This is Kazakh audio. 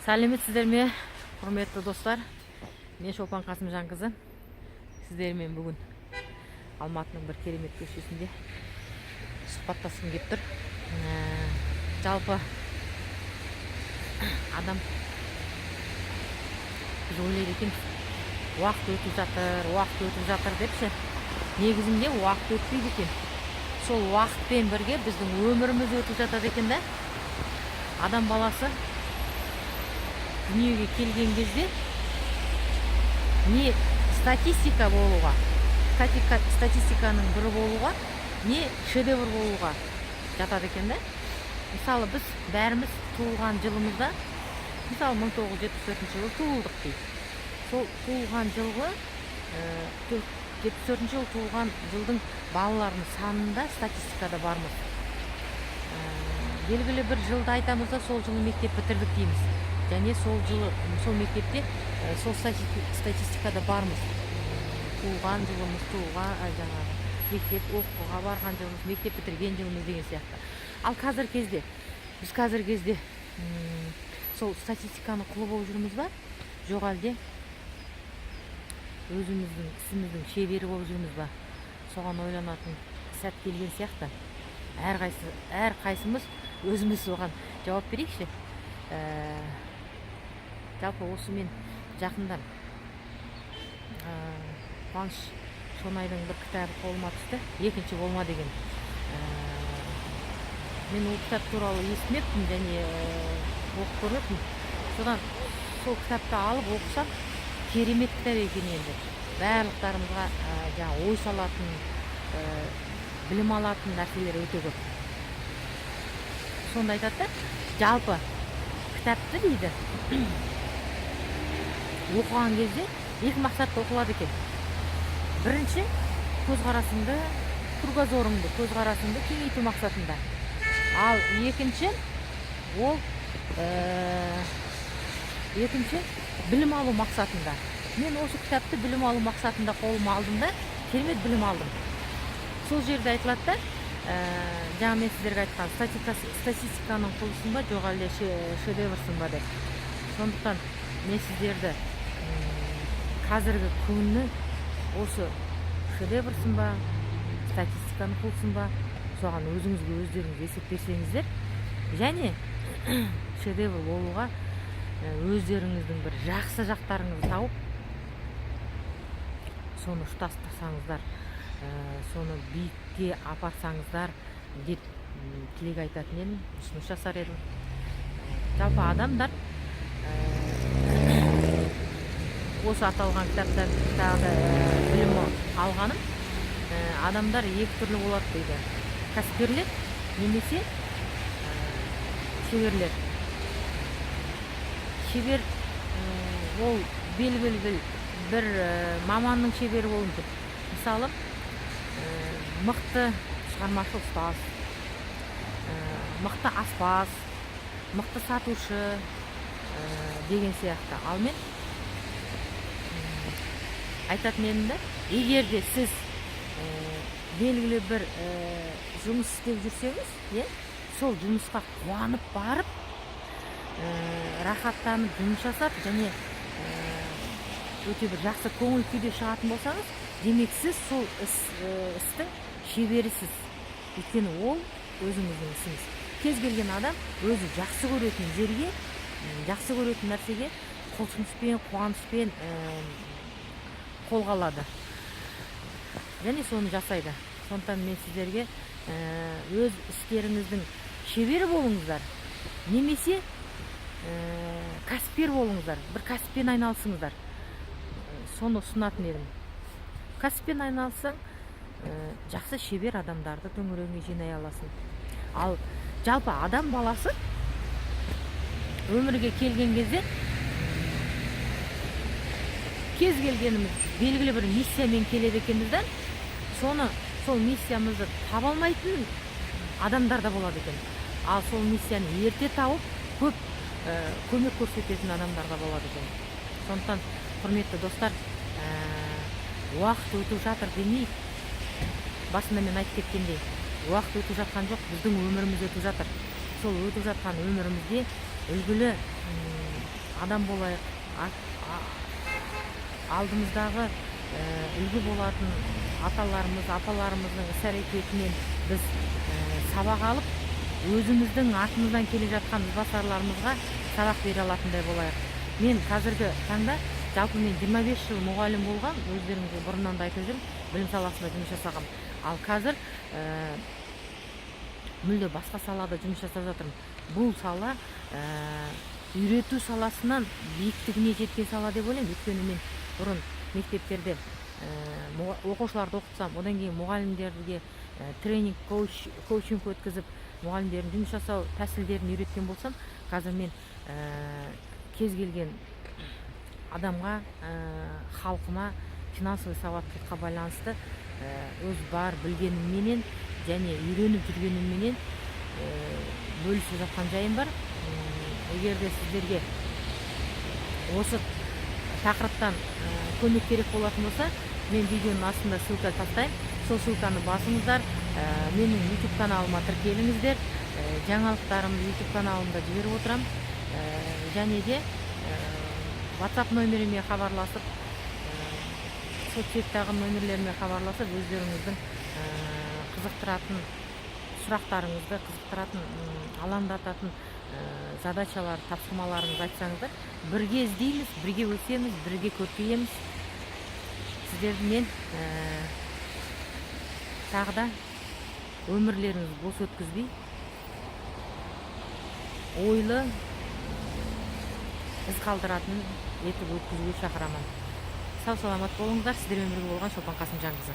Сәлеметсіздер ме, құрметті достар? Мен Шолпан Қасымжанқызы. Сіздермен бүгін Алматының бір керемет көшесінде сұхбаттасқым келіп тұр. Жалпы адам, біз ойлайды екенбіз, уақыт өтіп жатыр, уақыт өтіп жатыр деп ше. Негізінде уақыт өтпейді екен, сол уақытпен бірге біздің өміріміз өтіп жатады екен да. Адам баласы дүниеге келген кезде не статистика болуға, статистиканың бірі болуға, не шедевр болуға жатады екен да. Мысалы, біз бәріміз туылған жылымызда, мысалы, 1974 жылы туылдық дейік. Сол туылған жылғы, 74 жылы туылған жылдың балаларының санында статистикада бармыз. Белгілі бір жылды айтамыз да, сол жылы мектеп бітірдік дейміз және сол жылы сол мектепте, сол статистикада бармыз. Туылған жылымыз, туылған, жаңағы мектеп оқуға барған жылымыз, мектеп бітірген жылымыз деген сияқты. Ал қазіргі кезде, біз қазіргі кезде сол статистиканың құлы болып жүрміз ба, жоқ әлде өзіміздің ісіміздің шебері болып жүрміз ба? Соған ойланатын сәт келген сияқты. Әрқайсымыз өзіміз соған жауап берейікші. Жалпы осы мен жақында Қуаныш Шонайдың бір кітабы қолыма түсті, «Екінші болма» деген. Мен ол кітап туралы естімеппін және оқып көрмеппін. Содан сол кітапты алып оқысам, керемет кітап екен. Енді барлықтарымызға жаңағы ой салатын, білім алатын нәрселер өте көп. Сонда айтады да, жалпы кітапты дейді, оқыған кезде екі мақсатта оқылады екен. Бірінші, көзқарасыңды, кругозорыңды, көзқарасыңды кеңейту мақсатында. Ал екінші, ол екінші білім алу мақсатында. Мен осы кітапты білім алу мақсатында қолыма алдым да, керемет білім алдым. Сол жерде айтылады да, жаңа мен сіздерге айтқан статистиканың құлысың ба, жоқ әлде шедеврсың ба деп. Сондықтан мен сіздерді қазіргі күні осы шедеврсың ба, статистиканың құлысың ба, соған өзіңізге өздеріңіз есеп берсеңіздер және шедевр болуға өздеріңіздің бір жақсы жақтарыңызды тауып, соны ұштастырсаңыздар, соны биікке апарсаңыздар деп тілек айтатын едім, ұсыныс жасар едім. Жалпы адамдар, осы аталған кітаптан тағы да білім алғаным, адамдар екі түрлі болады дейді: кәсіпкерлер немесе шеберлер. Шебер ол белгілі бір маманның шебері болуы мүмкін. Мысалы, мықты шығармашыл ұстаз, мықты аспаз, мықты сатушы деген сияқты. Ал мен айтатын едім да, егер де сіз белгілі бір жұмыс істеп жүрсеңіз, иә, сол жұмысқа қуанып барып, рахаттанып жұмыс жасап және өте бір жақсы көңіл күйде шығатын болсаңыз, демек, сіз сол істің шеберісіз, өйткені ол өзіңіздің ісіңіз. Кез келген адам өзі жақсы көретін жерге, жақсы көретін нәрсеге құлшыныспен, қуанышпен қолға алады және соны жасайды. Сондықтан мен сіздерге өз істеріңіздің шебері болыңыздар немесе кәсіпкер болыңыздар, бір кәсіппен айналысыңыздар. Соны ұсынатын едім. Кәсіппен айналыссаң, жақсы шебер адамдарды төңірегіңе жинай аласың. Ал жалпы адам баласы өмірге келген кезде кез келгеніміз белгілі бір миссиямен келеді екенбіз да. Соны, сол миссиямызды таба алмайтын адамдар да болады екен. Ал сол миссияны ерте тауып, көп көмек көрсететін адамдар да болады екен. Сондықтан, құрметті достар, уақыт өтіп жатыр демей, басында мен айтып кеткендей, уақыт өтіп жатқан жоқ, біздің өміріміз өтіп жатыр. Сол өтіп жатқан өмірімізде үлгілі адам болайық. Алдымыздағы үлгі болатын аталарымыз, апаларымыздың іс әрекетінен біз сабақ алып, өзіміздің артымыздан келе жатқан ізбасарларымызға сабақ бере алатындай болайық. Мен қазіргі таңда, жалпы мен 25 жыл мұғалім болғам, өздеріңізге бұрыннан да айтып жүрмін, білім саласында жұмыс жасағам. Ал қазір мүлде басқа салада жұмыс жасап жатырмын. Бұл сала үйрету саласынан биіктігіне жеткен сала деп ойлаймын. Өйткені мен бұрын мектептерде оқушыларды оқытсам, одан кейін мұғалімдерге тренинг, коучинг өткізіп, мұғалімдердің жұмыс жасау тәсілдерін үйреткен болсам, қазір мен кез келген адамға, халқыма финансовый сауаттылыққа байланысты өз бар білгенімменен және үйреніп жүргенімменен бөлісіп жатқан жайым бар. Егер де сіздерге осы тақырыптан көмек керек болатын болса, мен видеоның астында ссылка тастаймын. Сол ссылканы басыңыздар, менің YouTube каналыма тіркеліңіздер. Жаңалықтарымды YouTube каналымда жіберіп отырамын. Және де WhatsApp номеріме хабарласып, соцсеттағы номерлеріме хабарласып, өздеріңіздің қызықтыратын сұрақтарыңызды, қызықтыратын, алаңдататын задачалар, тапсырмаларыңызды айтсаңыздар, бірге іздейміз, бірге өсеміз, бірге көркейеміз. Сіздерді мен тағы да өмірлеріңізді бос өткізбей, ойлы із қалдыратын етіп өткізуге шақырамын. Сау саламат болыңыздар. Сіздермен бірге болған Шолпан Қасымжанқызы.